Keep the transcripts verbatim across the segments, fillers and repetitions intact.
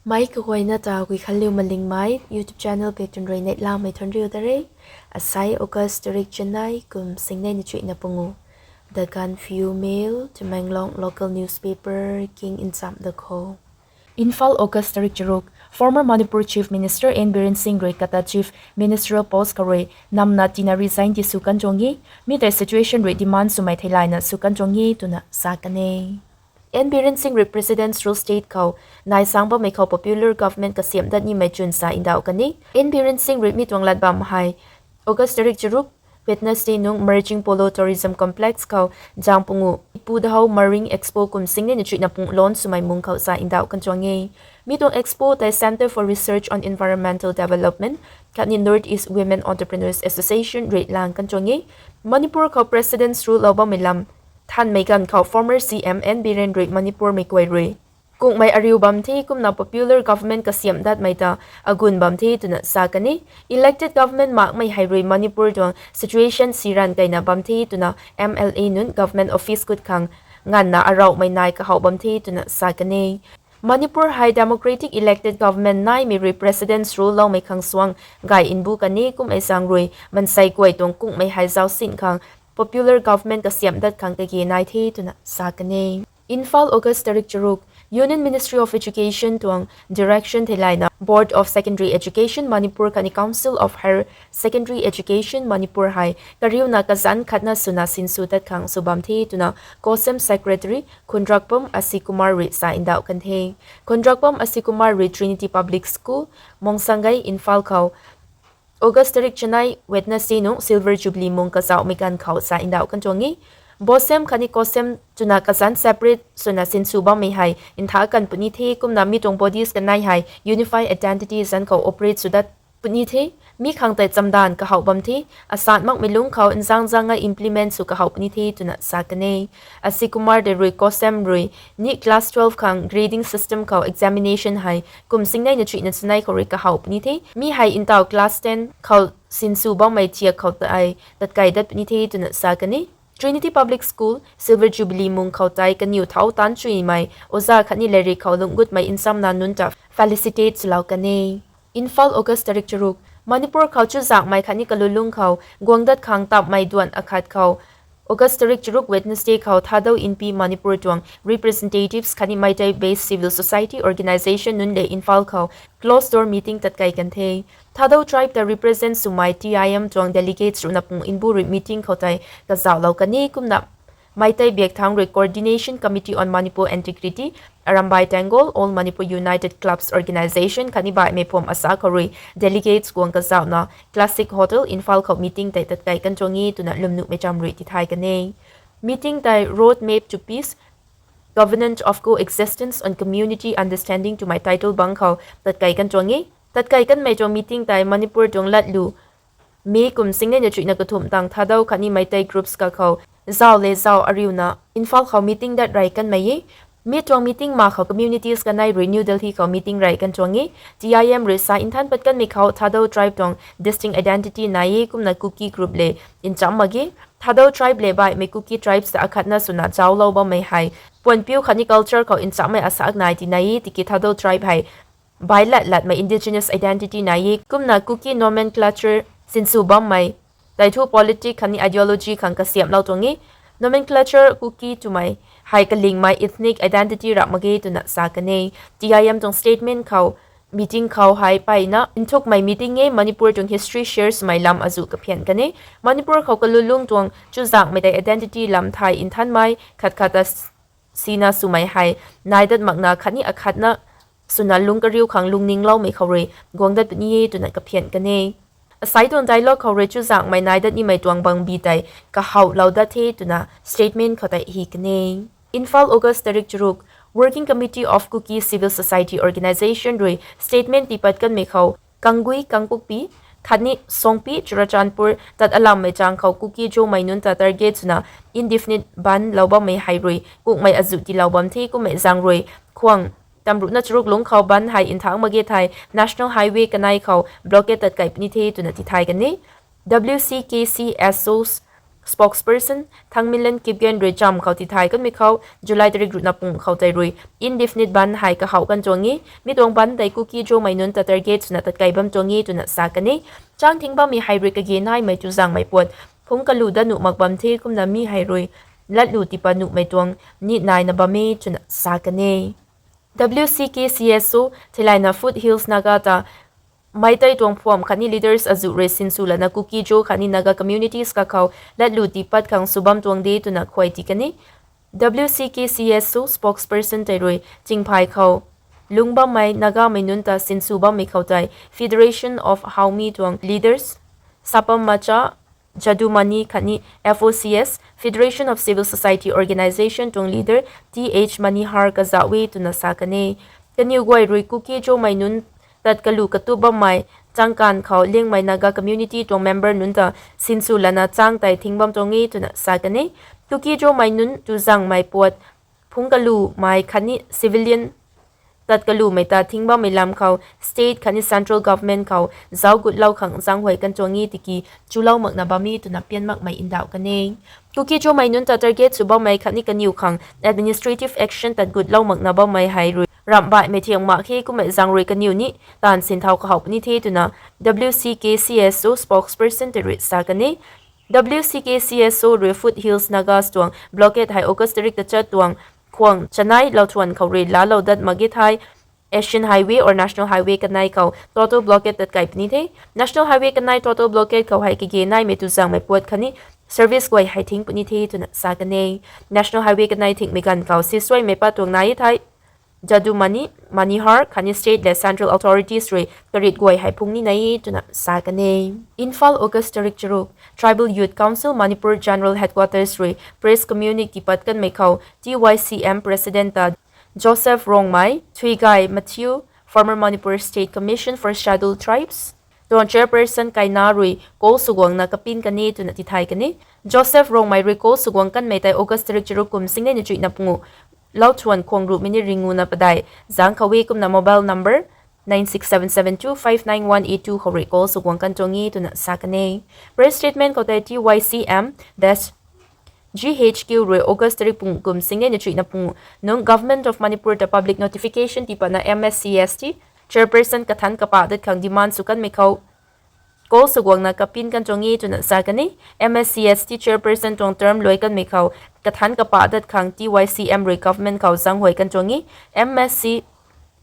Mei kaguayna ta Guikhanliu Malingmei YouTube channel patron rui neihlamei thuanriu ta re. Asai August tarik chanei kum singnei na chuihna pungu. The Gaanphiu Mail, Tamenglong local newspaper king ncham da kho. Imphal, August tarik charuk. Former Manipur Chief Minister N Biren Singh rui kata Chief Ministerial Post khou rui namna tina resign ti sw kan tuang e. Mi tei situation rui demand swmei theilayna sw kan tuang e twna sa kan e. N Biren Singh rui President's Rule state khou nai sang bammei khou popular government kasiamh dat nimei chwn sa ndauh kan e. N Biren Singh rui mi tuang lat bam hei August tarik charuk, Wednesday nung Marching Polo Tourism Complex khou zang pungu Ipu Dahou Marine Expo kum singnei na chuihna pung launch swmei mung khou sa ndauh kan tuang e. Mi tuang expo tei Centre for Research on Environmental Development khatni North East Women Entrepreneurs Association rui lang kan tuang e. Manipur khou President's Rule lou bammei lam thanmei ganv khou former C M N Biren rui Manipurmei guay rui kungmei ariu bam the kumna popular government kasiamh datmei ta agun bam the twna sa kan e. Elected government makmei hei rui Manipur tuang situation siran keina bam the twna M L A nunc government office khut khang nganvna arauhmei nai kahouh bam the twna sa kan e. Manipur hei democratic elected government naimei rui President's Rule loumei khang suang gay nbu kan e. Kummei zaeng rui mansei guay tuang kungmei hei zauc sin khang popular government kasiamh dat khang kage nai the twna sa kan e. Imphal, August tarik charuk. Union Ministry of Education tuang direction theilayna Board of Secondary Education Manipur khatni Council of Higher Secondary Education Manipur hei kariuna kazanc khatna swna sinsw tat khang sw bam the twna COHSEM Secretary Khundrakpam Asi Kumar rui sa ndauh kan the. Khundrakpam Asi Kumar rui Trinity Public School, Mongsangai, Imphal khou August tarik chanei Wednesday nung Silver Jubilee mung kazauhmei ganv khou sa ndauh kan tuang e. BOSEM khatni COHSEM twna kazanc separate swna sinsw bammei hei ntha kan puni the kumna mi tuang bodies kanei hei unified identity zanc khou operate sw dat puni the. Mi khang tei chamdan kahouh bam the. Asan makmei lungc khou nzang zang a implement sw kahouh puni the twna sa kan e. Asi Kumar tei rui COHSEM rui ni class twelve khang grading system khou examination hei kum singnei na chuihna chanei khou rui kahouh puni the. Mi hei ntaw class ten khou sinsw bammei thiak khou tei tatkai dat puni the twna sa kan e. Trinity Public School Silver Jubilee mung khou tei kaniw thau taanc chuimei oza khatni lairik khou lungc gutmei nchamna nunc ta felicitate swlou kan e. Imphal, August tarik charuk. Manipur khou chuzaenghmei khatni kalulung khou guang dat khang tapmei duan akhat khou August tarik charuk Wednesday khou Thadou Inpi Manipur tuang representatives khatni Meitei based civil society organisation nunc le Imphal khou closed door meeting tatkai kan the. Thadou tribe ta represent swmei T I M tuang delegates ruhna pung nbu rui meeting khou tei kazauhlou kan e kumna Meitei biak thangc rui Coordination Committee on Manipur Integrity, Arambai Tenggol, All Manipur United Clubs Organisation khatni baihmei pham asa khou rui delegates guang kazauhna Classic Hotel Imphal khou meeting tei tatkai kan tuang e twna lwmnuhmei cham rui tithay kan e. Meeting tei Road Map to Peace, Covenant of Co-existence on Community Understanding twmei title bang khou tatkai kan tuang e. Tatkai kanmei tuang meeting tei Manipur tuang latlu May kum singnei na chuihna kathumh tang Thadou khatni Meitei groups kakhou zauc le zauc ariuna Imphal khou meeting dat rey kanmei e. Mi tuang meeting ma khou communities kanei rui New Delhi khou meeting rey kan tuang e. T I M rui sa nthan pat kanmei khou Thadou tribe tuang distinct identity nai e kumna Kuki group le ncham mak ge. Thadou tribe le baihmei Kuki tribes ta akhatna swna zauclou bammei hei puanpiu khatni culture khou nchammei asak nai ti nai e. Tiki Thadou tribe hei bai lat latmei indigenous identity nai e kumna Kuki nomenclature sinsw bammei tei thu politic khatni ideology khang kasiamhlou tuang e. Nomenclature Kuki twmei hei kalingmei ethnic identity rap mak ge twna sa kan e. T I M tuang statement khou meeting khou hei mpeyna nthukmei meeting e, Manipur tuang history share swmei lam azuh kaphian kan e. Manipur khou kalulung tuang chuzaenghmei tei identity lam thay nthanmei khat khat ta sina swmei hei nai dat makna khatni akhatna swna lung kariu khang lungningloumei khou rui guang dat puni e twna kaphian kan e. Asai tuang dialogue khou rui chuzaenghmei nai dat nimei tuang bangbi tei kahouhlou dat the twna statement khou tei hi kan e. Imphal, August tarik charuk. Working Committee of Kuki Civil Society Organisation rui statement tiipat kanmei khou Kangui, Kangpokpi khatni Songpi, Churachandpur tat alammei chang khou Kuki Zomei nunc ta target swna indefinite bandh lou bammei hei rui kungmei azuh tiilou bam the. Kummei zaeng rui khwang tamruhna charuk lungc khou bandh hei nthak mak ge thei National Highway kanei khou blockade tatkai puni the twna tithay kan e. W C K C S Os spokesperson Thangminlen Kipgen rui cham khou tithay kanmei khou July tarik ruhna pung khou tei rui indefinite bandh hei kahouh kan tuang e. Mi tuang bandh tei Kuki-Zomei nunc ta target swna tatkai bam tuang e twna sa kan e. Chang thing bammei hei rui kage naimei tuzangmei puat phungc kalu dat nuh mak bam the kumna mi hei rui latlu tiipat nuhmei tuang ni naina bam e twna sa kan e. W C K C S O theilayna Foothills Naga ta Meitei tuang phuam khatni leaders azuh rui sinsw lana Kuki-Zo khatni Naga communities kakhou latlu tiipat khang sw bam tuang de twna khuay ti kan e. W C K C S O spokesperson tei rui chingphay khou lungc bammei Nagamei nunc ta sinsw bammei khou tei Federation of Haomi tuang leaders Sapam Macha Jadumani khatni F O C S, Federation of Civil Society Organisation tuang leader T H Manihar kazauh e twna sa kan e. Kaniw guay rui Kuki-Zomei nunc tat kalu katup bammei changkanv khou Liangmei Naga community tuang member nunc ta sinsw lana chang tei thing bam tuang e twna sa kan e. Kuki-Zomei nunc tuzangmei puat phungc kalumei khatni civilian tat kalumei ta thing bammei lam khou state khatni central government khou zauc gutlou khang zaenghuay kan tuang e tiki chulou makna bam e twna pian makmei ndauh kan e. Kuki-Zomei nunc ta target sw bammei khatni kaniw khang administrative action tat gutlou makna bammei hei rui ramh baihmei thiang mak khe kummei zaeng rui kaniw ni taanv sinthau kahouh puni the twna W C K C S O spokesperson tei rui sa kan e. W C K C S O rui Foothills Nagas tuang blockade hei August tarik tachat tuang khwang chanei lauthuan khou rui laalou dat mak ge thei Asian Highway or National Highway kanei khou total blockade tatkai puni the. National Highway kanei total blockade khou hei kage naimei tuzangmei puat khatni service guay hei thing puni the twna sa kan e. National Highway kanei thingmei ganv khou sisuaimei pat tuang nai e thei Jadumani, Manihar khatni state le central authorities rui karit guay hei phungc ni nai e twna sa kan e. Imphal, August tarik charuk: Tribal Youth Council Manipur General Headquarters rui press communique tiipat kanmei khou T Y C M president ta Joseph Rongmei, Thuigay Matthew, former Manipur State Commission for Scheduled Tribes tuang chairperson kaina rui call swguangna kapin kan e twna tithay kan e. Joseph Rongmei rui call swguang kanmei tei August tarik charuk kum singnei na chuihna pungu lauthuan khwang ruh minute ringuna padeih zaeng khou e kumna mobile number nine six seven seven two five nine one eight two khou rui call swguang kan tuang e twna sa kan e. Press statement khou tei T Y C M dash G H Q rui August tarik pungu kum singnei na chuihna pungu nung Government of Manipur ta public notification tiipatna M S C S T chairperson kathanc kapah dat khang demand sw kanmei khou call swguangna kapin kan tuang e twna sa kan e. M S C S T chairperson tuang term luai kanmei khou kathanc kapah dat khang T Y C M rui government khou zaenghuay kan tuang e. M S C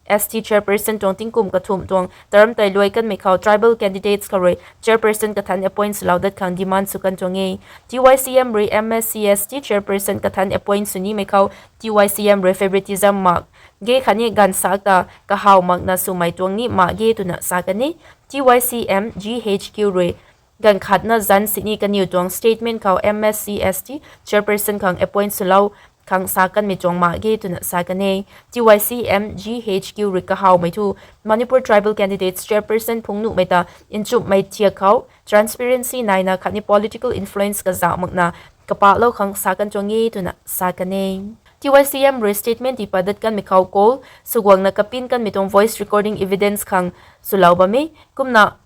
S T chairperson tuang tingkum kathumh tuang term tei luai kanmei khou tribal candidates khou rui chairperson kathanc appoint swlou dat khang demand sw kan tuang e. T Y C M rui M S C S T chairperson kathanc appoint sw nimei khou T Y C M rui favoritism mak ge khatni ganv sak ta kahaw makna swmei tuang ni mak ge twna sa kan e. T Y C M G H Q rui ganv khatna zanc sini kaniw tuang statement khou M S C S T chairperson khang appoint swlou khang sa kanmei tuang mak ge twna sa kan e. T Y C M G H Q rui kahawmei thu Manipur tribal candidates chairperson phungc nuhmei ta nchumhmei thiak khou transparency naina khatni political influence kazauh makna kapahlou khang sa kan tuang e twna sa kan e. T Y C M rui statement tiipat dat kanmei khou call swguangna kapin kanmei tuang voice recording evidence khang swlou bam e. Kumna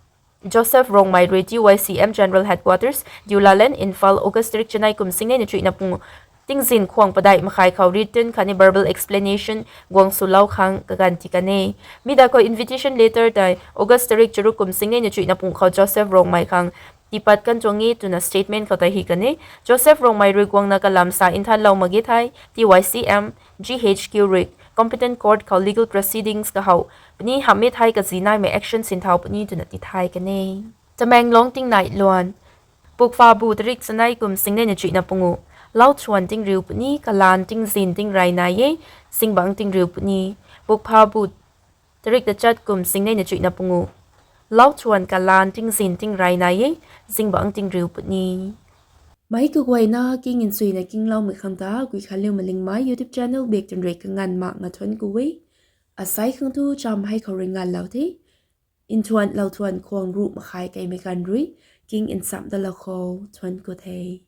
Joseph Rongmei rui T Y C M General Headquarters, Deulahland, Imphal, August tarik chanei kum singnei na chuihna pungu tingzin khwang padeih makhai khou written khatni verbal explanation guang swlou khang kaganv ti kan e. Mi da khou invitation letter tei August tarik charuk kum singnei na chuihna pungu khou Joseph Rongmei khang tiipat kan tuang e twna statement khou tei hi kan e. Joseph Rongmei rui guangna kalam sa nthanlou mak ge thei T Y C M G H Q rui competent court khou legal proceedings kahaw puni hamh e thei kazi naimei action sinthau puni twna tithay kan e. Tamenglong tingnai luan. Pukphabu tarik chanei kum singnei na chuihna pungu lauthuan tingriu puni kalaan tingzin tingrey nai e, zingbangc tingriu puni. Pukphabu tarik tachat kum singnei na chuihna pungu lauthuan kalaan tingzin tingrey nai e, zingbangc tingriu puni. Meic kaguayna king nchuina kingloumei khang ta Guikhanliu Malingmei YouTube channel bak twn rui kanganv mak nga thuanc ku e. Asei khang thu cham hei khou rui nganvlou the. Nthuan lauthuan khwang ruh makhai keimei ganv rui king nchamh dalou khou thuanc ku the.